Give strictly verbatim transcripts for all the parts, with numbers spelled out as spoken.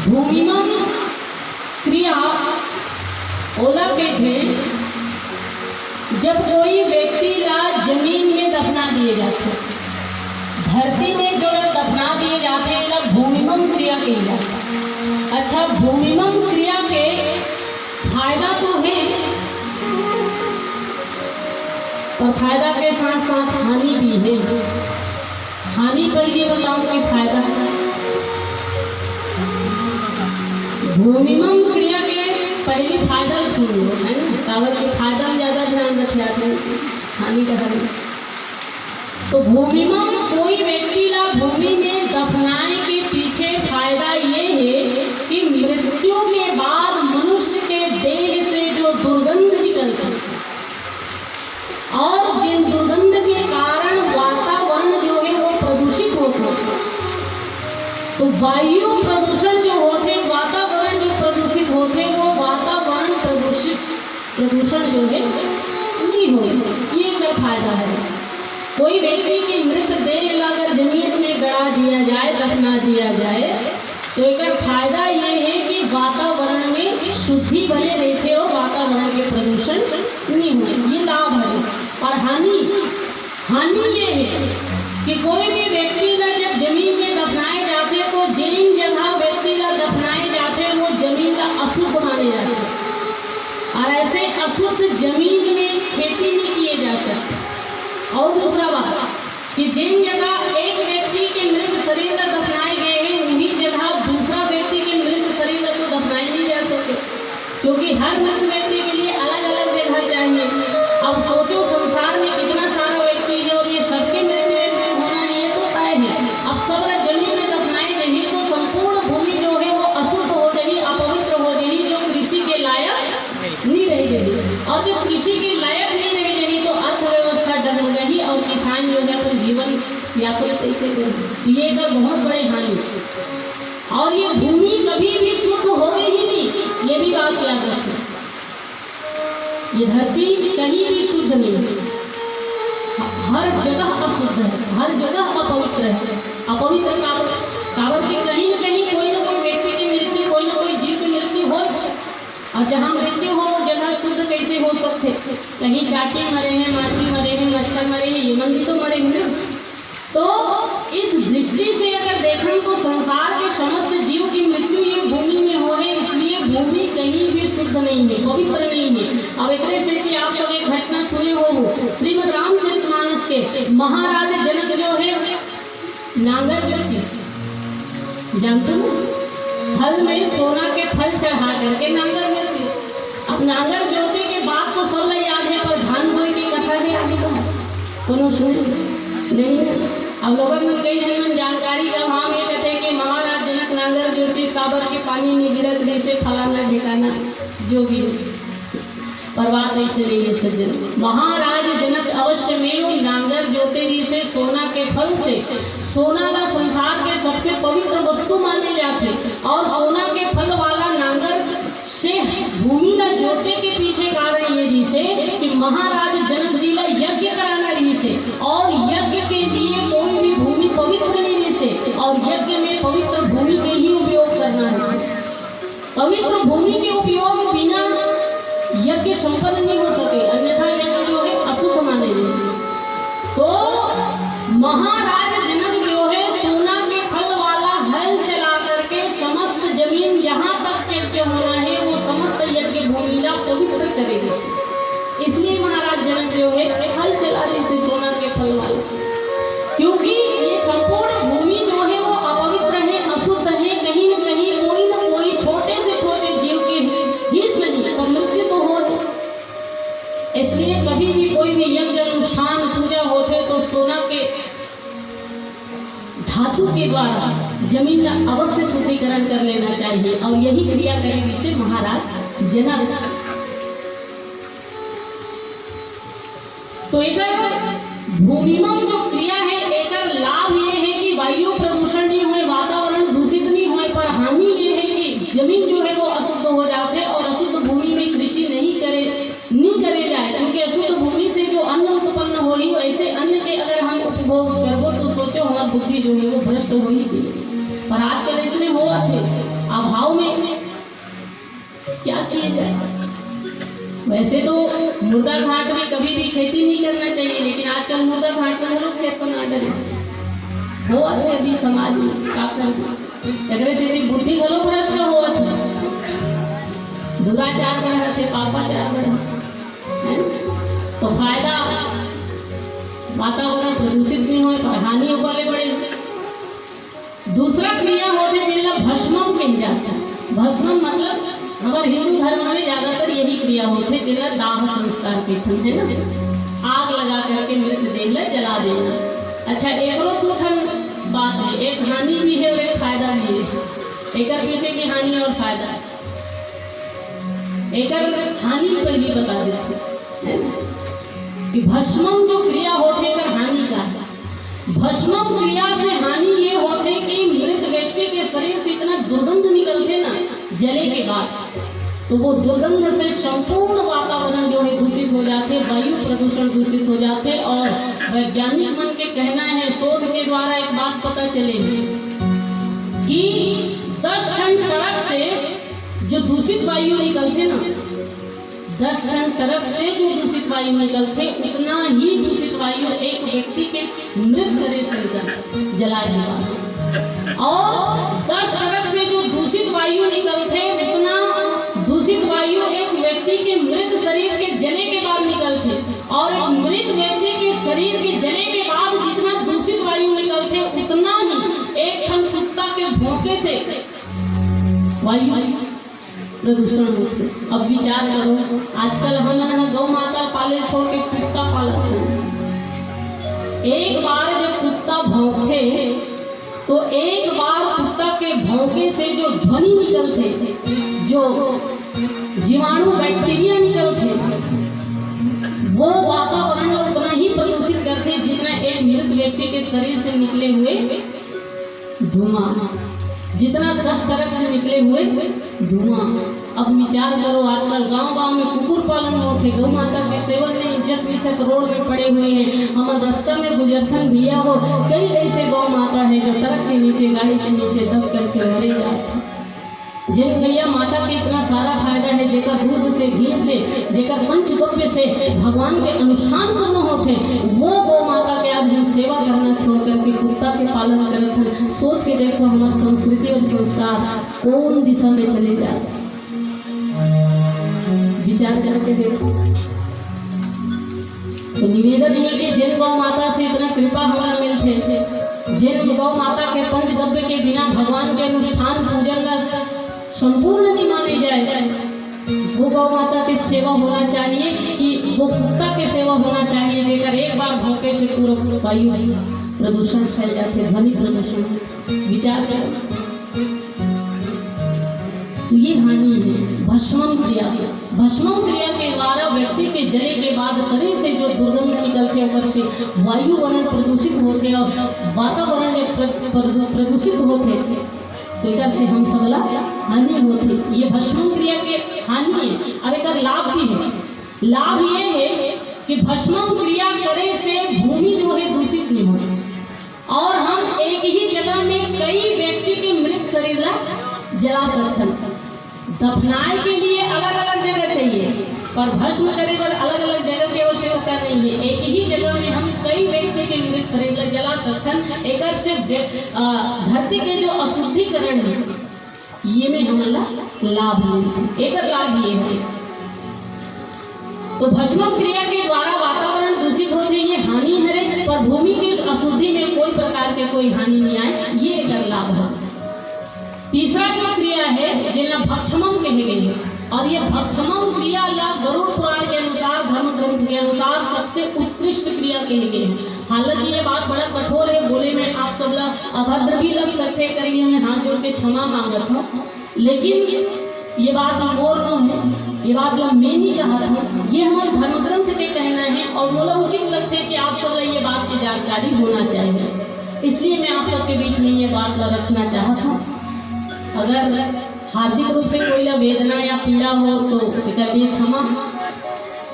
भूमिमम क्रिया ओला कहिथे, जब कोई व्यक्ति ला जमीन में दफना दिए जाथे, धरती में जो ला दफना दिए जाथे, एला भूमिमम क्रिया कहे जाथे। अच्छा, भूमिमम क्रिया के फायदा तो हे, पर फायदा के साथ साथ हानि भी हे। हानि पहली बताऊं कि फायदा? भूमिमम क्रिया के पहली फायदा सुन लो, है ना? काबर के फायदा में ज्यादा ध्यान रखे आदमी, हानि का हल। तो भूमिमम कोई व्यक्ति ला भूमि में दफनाए के पीछे फायदा ये हे कि मृत्यु के बाद मनुष्य के देह से जो दुर्गंध निकलती है और जिन दुर्गंध के कारण वातावरण जो है वो प्रदूषित होता है, तो वायु प्रदूषण जो होते, वातावरण जो प्रदूषित होते, वो वातावरण प्रदूषित, प्रदूषण जो है नहीं हो, ये एक फायदा है। कोई व्यक्ति की मृत देह ला अगर जमीन में गड़ा दिया जाए, दफना दिया जाए, तो एकर फायदा ये है कि वातावरण में शुद्धि बने रहते और वातावरण के प्रदूषण नहीं हुए, ये लाभ है। और हानि, हानि ये है कि कोई भी व्यक्ति ला जब जमीन में दफनाए जाते, तो जिन जगह व्यक्ति ला दफनाए जाते, वो जमीन ला अशुद्ध माने जाते, और ऐसे अशुद्ध जमीन में खेती नहीं किए जा सकते। और दूसरा बात कि जिन जगह एक व्यक्ति के मृत शरीर ला दफनाए गए हैं, वही जगह दूसरा व्यक्ति के मृत शरीर ला तो दफनाए नहीं जा सकते, क्योंकि हर मृत व्यक्ति के लिए अलग अलग जगह चाहिए। अब सोचो, संसार में कितना सारा व्यक्ति है और ये सबके मृत्यु एक दिन होना ही है, तो तय है। अब सब ला जमीन में दफनाए जाही तो संपूर्ण भूमि जो है वो अशुद्ध हो जाही, अपवित्र हो जाही, जो कृषि के लायक नहीं रह जाही। और जब कृषि के लायक नहीं रह जाही तो अर्थव्यवस्था डगमगाही और किसान जो है अपन जीवन यापन कैसे करे? तो ये एक बहुत बड़े हानि। और ये भूमि कभी भी शुद्ध होवे ही नहीं, ये भी बात याद रखें। ये धरती कहीं भी शुद्ध नहीं है, हर जगह अशुद्ध है, हर जगह अपवित्र है। अपवित्र काबर? काबर कि कहीं न कहीं कोई ना कोई व्यक्ति की मृत्यु, कोई ना कोई जीव की मृत्यु हो, और जहाँ मृत्यु हो वो जगह शुद्ध कैसे हो सकते? कहीं चाटी मरे हैं, माछी मरे हैं, मच्छर मरे हैं, ये मन भी तो मरे हैं ना। तो इस दृष्टि से अगर देखें तो संसार के समस्त जीव की मृत्यु ये भूमि में हो है, इसलिए भूमि कहीं भी शुद्ध नहीं है, पवित्र नहीं है। अब एकरे से कि आप सब एक घटना सुने हो, श्रीमद् रामचरितमानस के महाराज जनक जो है नांगर जोतिस, जानते हो, हल में सोना के फल चढ़ा करके नांगर जोतिस। अब नांगर जोते के बात तो सब ला याद है, पर धान बोए के कथा है आगे तो कोनो सुने नहीं है। अब लोगन में कई जन मन जानकारी का भाव ये कहते हैं कि महाराज जनक नांगर जोतिस काबर के पानी में गिरत रहिसे फलाना ढिकाना जो भी हो। पर बात ऐसे नहीं है सज्जन। महाराज जनक अवश्य में नांगर जोते रहिसे सोना के फल से। सोना ला संसार के सबसे पवित्र वस्तु माने जाथे और सोना के फल वाला नांगर से भूमि ला जोते के पीछे कारण ये रहिसे कि महाराज जनक जी ला यज्ञ कराना रहिसे और यज्ञ के लिए कोई भी भूमि पवित्र नहीं रहिसे और यज्ञ में पवित्र भूमि के ही उपयोग करना है। पवित्र भूमि के उपयोग बिना यज्ञ संपन्न नहीं हो सके, अन्यथा यज्ञ जो है अशुद्ध माने जाए। तो महाराज जनक जो है सोना के फल वाला हल चला करके समस्त जमीन जहाँ तक यज्ञ होना है वो समस्त यज्ञ भूमि ला पवित्र करेगा। इसलिए महाराज जनक जो है हल चला रहे थे सोना के फल वाला, क्योंकि ये संपूर्ण भूमि जो है वो अपवित्र है, अशुद्ध है, कहीं न कहीं कोई न कोई छोटे से छोटे जीव के हिस्स नहीं तो मृत्यु तो हो। इसलिए कभी भी कोई भी यज्ञ अनुष्ठान पूजा होते तो सोना के धातु के द्वारा जमीन का अवश्य शुद्धिकरण कर लेना चाहिए और यही क्रिया करे विषय महाराज जनक। तो एकर भूमिमम जो क्रिया है, एकर लाभ ये है कि वायु प्रदूषण नहीं होए, वातावरण दूषित नहीं होए, पर हानि ये है कि जमीन जो है वो अशुद्ध हो जाते और अशुद्ध भूमि में कृषि नहीं करे, नहीं करे जाए, क्योंकि अशुद्ध भूमि से जो अन्न उत्पन्न होही, वैसे अन्न के अगर हम उपभोग करबो तो सोचो हमार बुद्धि जो है वो भ्रष्ट होही। पर आजकल इसने होवत है, अभाव में क्या किया जाए? वैसे तो मुर्दा घाट में कभी भी खेती नहीं करना चाहिए, लेकिन आजकल मुर्दा घाट में लोग खेत बना डरे। होवत हे अभी समाज में, का करबे? एकरे सेती बुद्धि घलो भ्रष्ट होवत हे। दुराचार बढ़त हे, पापाचार बढ़त हे। तो फायदा वातावरण प्रदूषित नहीं होय, पर हानि ओकर ले बड़े। दूसरा क्रिया होथे, जेला भस्मम कहे जाथे। भस्मम मतलब हमर हिंदू धर्म में ज्यादातर यही क्रिया होथे, जेला दाह संस्कार कहिथन, है ना? आग लगा करके मृत देह ला जला देना। अच्छा, एकरो दू ठन बात हे, एक हानि भी हे और एक फायदा भी हे। एकर पीछे की हानि और फायदा, एकर हानि पहली बता देथे, है ना? कि भस्मम जो क्रिया होथे, एकर हानि का हे? भस्मम क्रिया से हानि ये होथे कि मृत व्यक्ति के शरीर से इतना दुर्गंध निकलथे ना, जले के बाद, तो वो दुर्गंध से संपूर्ण वातावरण जो है दूषित हो जाथे, वायु प्रदूषण दूषित हो जाथे। और वैज्ञानिक मन के कहना है, शोध के द्वारा एक बात पता चले हे कि दस ठन ट्रक से जो दूषित वायु निकलथे ना, दस ठन ट्रक से जो दूषित वायु निकलथे, उतना ही दूषित वायु एक व्यक्ति के मृत शरीर से निकलथे, जलाए के बाद। और दस ट्रक से जो दूषित वायु निकलथे, उतना दूषित वायु एक व्यक्ति के मृत शरीर के जले के बाद निकलथे। और एक मृत व्यक्ति के शरीर के जले के बाद जितना दूषित वायु निकलथे, उतना ही एक ठन कुत्ता के भौंके से वायु प्रदूषण होथे। अब विचार करो, आजकल हमन ह गौ माता पाले छोड़ के कुत्ता पालत हन। एक बार जब कुत्ता भौंकथे, तो एक बार कुत्ता के भौंके से जो ध्वनि निकलथे, जो जीवाणु बैक्टीरिया निकलथे, वो वातावरण ला उतना ही प्रदूषित करथे, जितना एक मृत व्यक्ति के शरीर से निकले हुए धुआं, जितना दस ट्रक से निकले हुए धुआं। अब विचार करो, आजकल गांव-गांव में कुकुर पालन होथे, गौ माता के सेवन नहीं, जत बिछत रोड में पड़े हुए हैं। हमर रास्ता में गुजरथन भैया हो, कई ऐसे गौ माता है जो ट्रक के नीचे, गाड़ी के नीचे दब करके मरे जात हैं। जेन गैया माता के इतना सारा फायदा है, जेकर दूध से, घी से, जेकर पंचगव्य से भगवान के अनुष्ठान पूर्ण होथे, वो गौ माता के आज हम सेवा करना छोड़ करके कुत्ता के पालन करत हन। सोच के देखो, हमार संस्कृति और संस्कार कौन दिशा में चले जात हे। विचार करके देखो। तो निवेदन ये कि जेन गौ माता से इतना कृपा हमला मिलथे, जेन गौ माता के पंचगव्य के बिना भगवान के अनुष्ठान पूजन ला संपूर्ण नहीं माने जाए, वो गौ माता के सेवा होना चाहिए कि वो कुत्ता के सेवा होना चाहिए, जेकर एक बार भौंके से पूरा वायु प्रदूषण फैल जाथे, ध्वनि प्रदूषण। विचार करो। तो ये हानि है भस्मम क्रिया। भस्मम क्रिया के द्वारा व्यक्ति के जले के बाद शरीर से जो दुर्गंध निकलथे, ओकर से वायुवरण प्रदूषित होथे और वातावरण जब प्र-, प्र-, प्रदूषित होथे, तो एकर से हम सबला हानि होथे। ये भस्मम क्रिया के हानि है। अब एकर लाभ भी है। लाभ ये है कि भस्मम क्रिया करे से भूमि जो है दूषित नहीं होय। और हम एक ही जगह में कई व्यक्ति के मृत शरीर ला जला सकथन। दफनाए के लिए अलग-अलग जगह चाहिए, पर भस्म करे बर अलग-अलग जगह की आवश्यकता नहीं है। एक ही जगह में हम कई व्यक्ति के मृत शरीर ला जला सकथन। एकर से व्य-, अ, धरती के जो अशुद्धिकरण है, ये में हमन ला लाभ मिलथे। एकर लाभ ये है, तो भस्म क्रिया के द्वारा वातावरण दूषित होथे, ये हानि हरे, पर भूमि के अशुद्धि में कोई प्रकार के कोई हानि नहीं आए, ये एकर लाभ है। तीसरा जो क्रिया है, जेला भक्षमम कहे गए है, और ये भक्षमम क्रिया ला गरुड़ पुराण के अनुसार, धर्म ग्रंथ के अनुसार सबसे उत्कृष्ट क्रिया कहे गए है। हालांकि ये बात बड़ा कठोर है, बोले में आप सब ला अभद्र भी लग सकथे, एकर लिए मैं हाथ जोड़ के क्षमा मांगत हूँ। लेकिन ये बात मोर नो है, ये बात ला मैं नहीं कहत हूँ, ये हमर धर्म ग्रंथ के कहना है और मोला उचित लगथे कि आप सब ला ये बात की जानकारी होना चाहिए, इसलिए मैं आप सबके बीच में ये बात ला रखना चाहत हूँ। अगर हार्दिक रूप से कोई ला वेदना या पीड़ा हो तो एकर लिए क्षमा।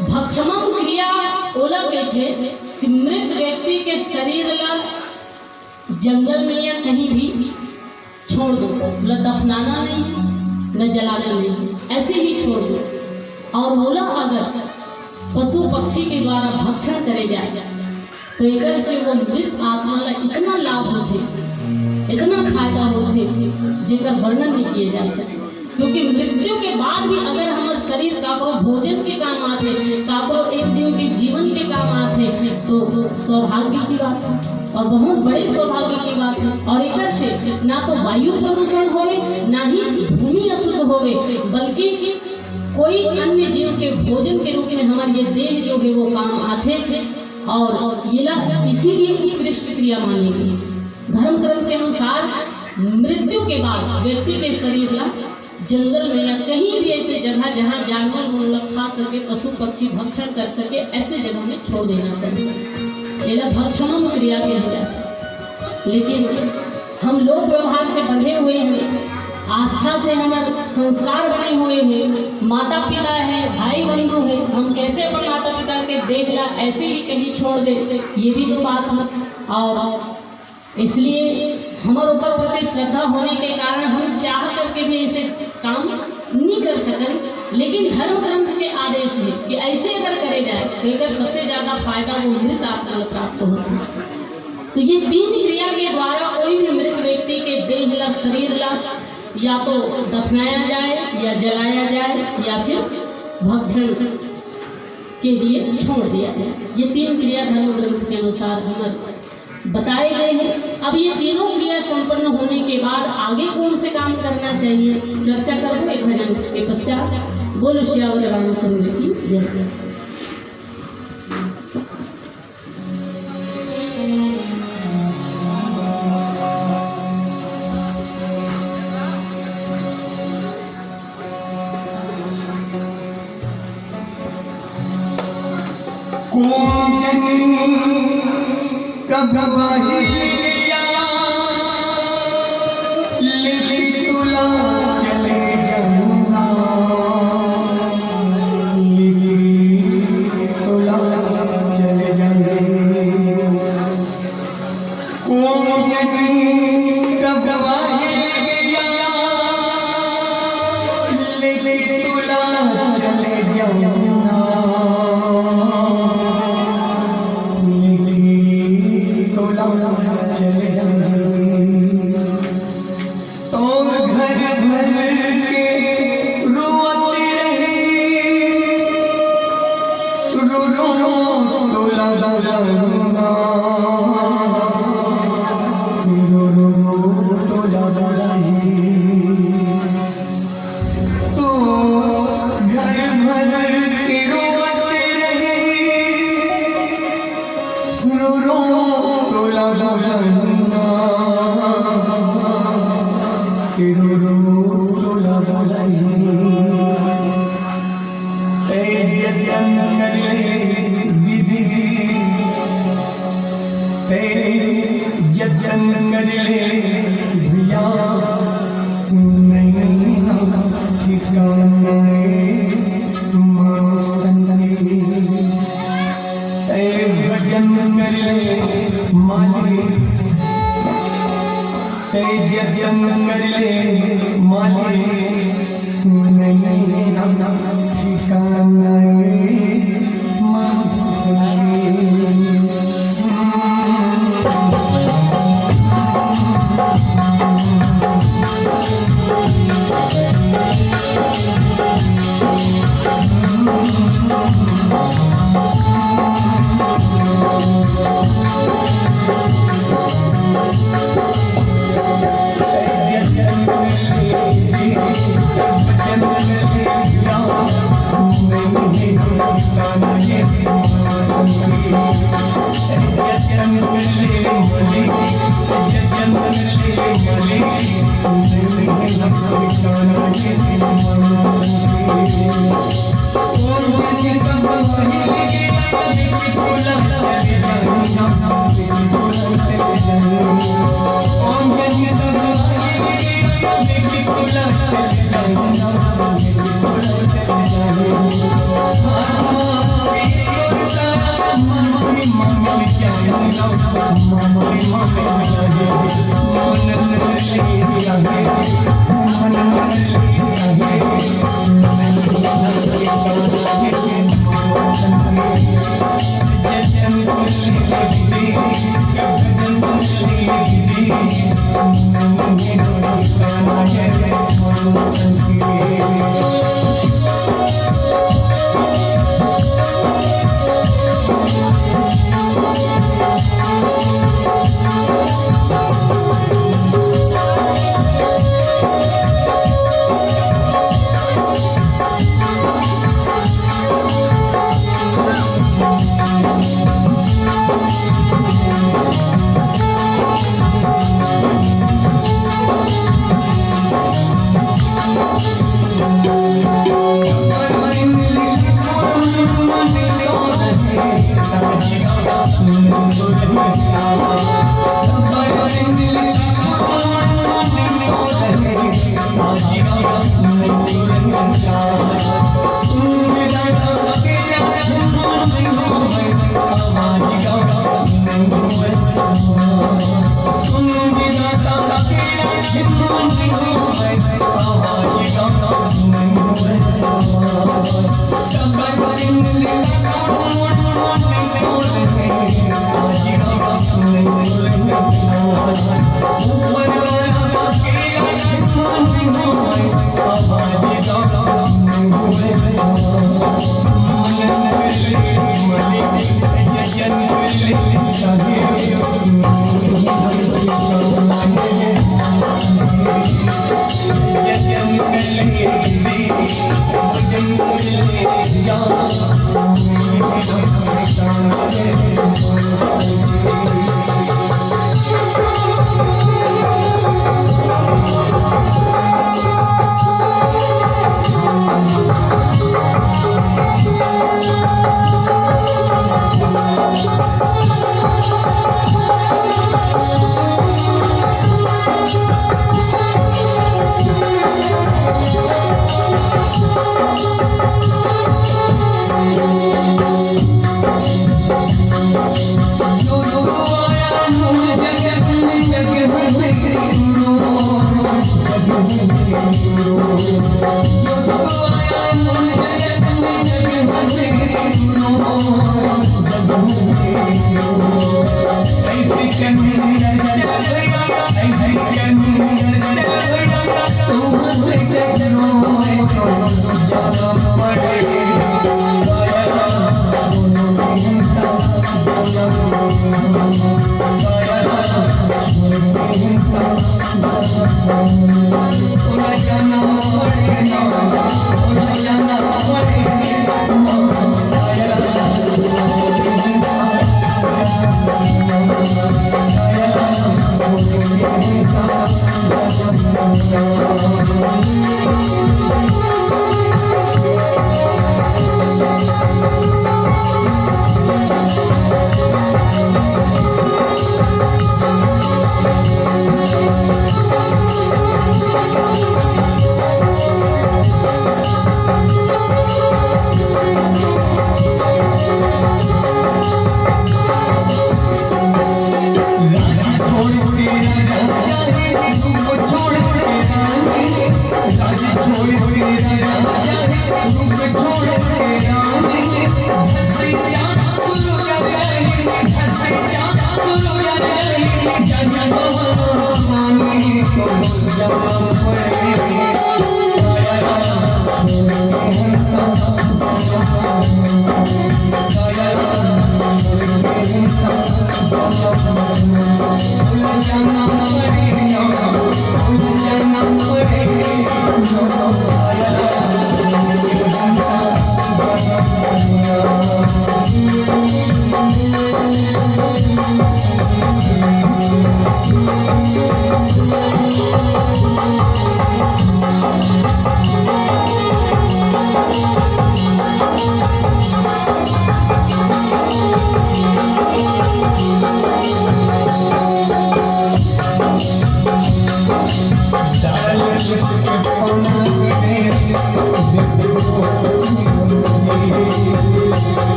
भक्षमम क्रिया ओला कहिथे कि मृत व्यक्ति के शरीर ला जंगल में या कहीं भी छोड़ दो, न दफनाना नहीं, न जलाना नहीं, ऐसे ही छोड़ दो। और मोला अगर पशु पक्षी के द्वारा भक्षण करे जाए, तो एकर से वो मृत आत्मा ला इतना लाभ होथे, इतना फायदा होथे, जेकर वर्णन नहीं किए जा सके। क्योंकि मृत्यु के बाद भी अगर हमर शरीर काकरो भोजन के काम आथे, काकरो एक दिन के जीवन के काम आथे, तो सौभाग्य की बात है, और बहुत बड़े सौभाग्य की बात है। और एकर से ना तो वायु प्रदूषण होवे, ना ही भूमि अशुद्ध होवे, बल्कि कोई अन्य जीव के भोजन के रूप में हमर ये देह जो है वो काम आथे। और ये ला इसीलिए उत्कृष्ट क्रिया माने गे। धर्म ग्रंथ के अनुसार मृत्यु के बाद व्यक्ति के शरीर ला जंगल में या कहीं भी ऐसे जगह जहाँ जानवर मन ला खा सके, पशु पक्षी भक्षण कर सके, ऐसे जगह में छोड़ देना चाहिए। ये ला भक्षण क्रिया के लिए। लेकिन हम लोक व्यवहार से बंधे हुए हैं, आस्था से हमर संस्कार बने हुए हैं, माता पिता है, भाई बंधु है, हम कैसे अपन माता पिता के देह ला ऐसे ही कहीं छोड़ दे, ये भी तो बात है। और इसलिए हमर ओकर प्रति श्रद्धा होने के कारण हम चाह करके भी ऐसे काम नहीं कर सकन। लेकिन धर्म ग्रंथ के आदेश है कि ऐसे अगर करे जाए तो एकर सबसे ज्यादा फायदा वो मृत आत्मा ला प्राप्त होता है। तो ये तीन क्रिया के द्वारा कोई भी मृत व्यक्ति के देह ला, शरीर ला या तो दफनाया जाए या जलाया जाए या फिर भक्षण के लिए छोड़ दिया जाए। ये तीन क्रिया धर्म ग्रंथ के अनुसार हमर बताए गए हैं। अब ये तीनों क्रिया संपन्न होने के बाद आगे कौन से काम करना चाहिए, चर्चा करूँ एक भजन के पश्चात। बोलो सियावर रामचंद्र की जय।